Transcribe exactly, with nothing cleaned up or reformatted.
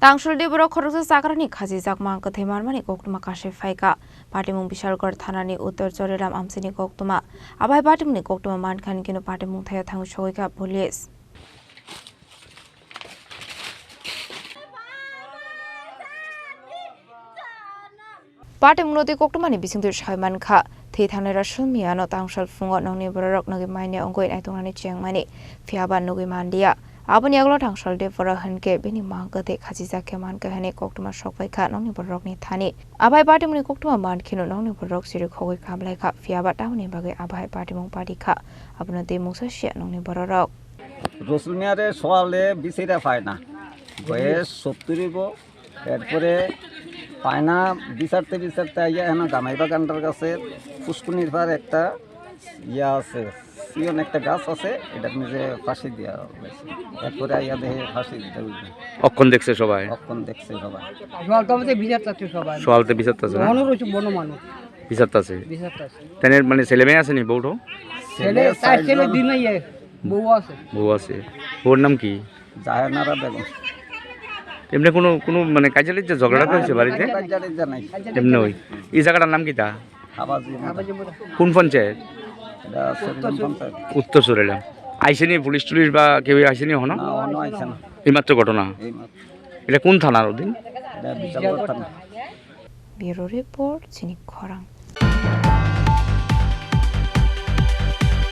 Tangsoldi borok khoroksa chakrani khachijak mang kwthwi manmani koktwma kasui phaikha. Patimung Bishalgarh thanani uttor Choriram amchaini koktwma. Abai patimungni koktwma mankha hinkhe no patimung thaio thangwi sogwikha police. Patimungno twi koktwmani bisingtwi sai mankha, thwi thangnai Rasul Miyano tangsal phungo nokni bororok nugwi manya wngwi naituknani chengmani, phiyaba nugwi manliya. Aboni yagulo tangsoldi borok hinkhe bini mang kwthwi khachijak khe mankha hinwi koktwma sokphaikha nokni bororokni thani. Abai patimungni koktwma mankheno nokni bororok chirikhogwi kamlaikha, phiyaba tamoni bagwi abai patimung patikha, abono twi mungsa siya nokni bororok. রসুল মিয়ারে সওয়ালে বিচাইরা পায় না, বয়স সত্তর হইব। এরপরে পায় না, বিচারতে বিচারতে আইয়া এখন জামাই বাগানটার কাছে ফুসকুনির পার একটা ইয়া আছে, সিয়ন একটা গাছ আছে, এটার নিচে ফাঁসি দিয়া হয়েছে। এরপরে আইয়া দেখে ফাঁসি দিতে হইবে। অক্ষণ দেখছে সবাই? অক্ষণ দেখছে সবাই। সকাল তো আমাদের বিচার চাচ্ছে সবাই। সকাল তো বিচার চাচ্ছে না? মনে রয়েছে বড় মানুষ। বিচার চাচ্ছে? বিচার চাচ্ছে। তাহলে মানে ছেলে মেয়ে আসেনি বউটো? ছেলে, ছেলে চার ছেলে চারজন। দুই মেয়ে, বউ আছে। বউ আছে। বউর নাম কি? জাহানারা বেগম। এমনি কোনো, কোনো মানে কাজিয়া টাজিয়া ঝগড়া তো হয়েছে বাড়িতে? কাজিয়া টাজিয়া নাই। এমনি ওই। এই জায়গাটার নাম কি তা? হাবাজি মতো। কোন পঞ্চায়েত? এটা সেরিলাম পঞ্চায়েত। উত্তর সেরিলাম। আইসেনি পুলিশ টুলিশ বা কেউ আইসেনি হনো? না, হনো আইসে না। এইমাত্র ঘটনা? এইমাত্র। এটা কোন থানার অধীন? এটা বিশালগড় থানা। Bureau report, Chini Khorang.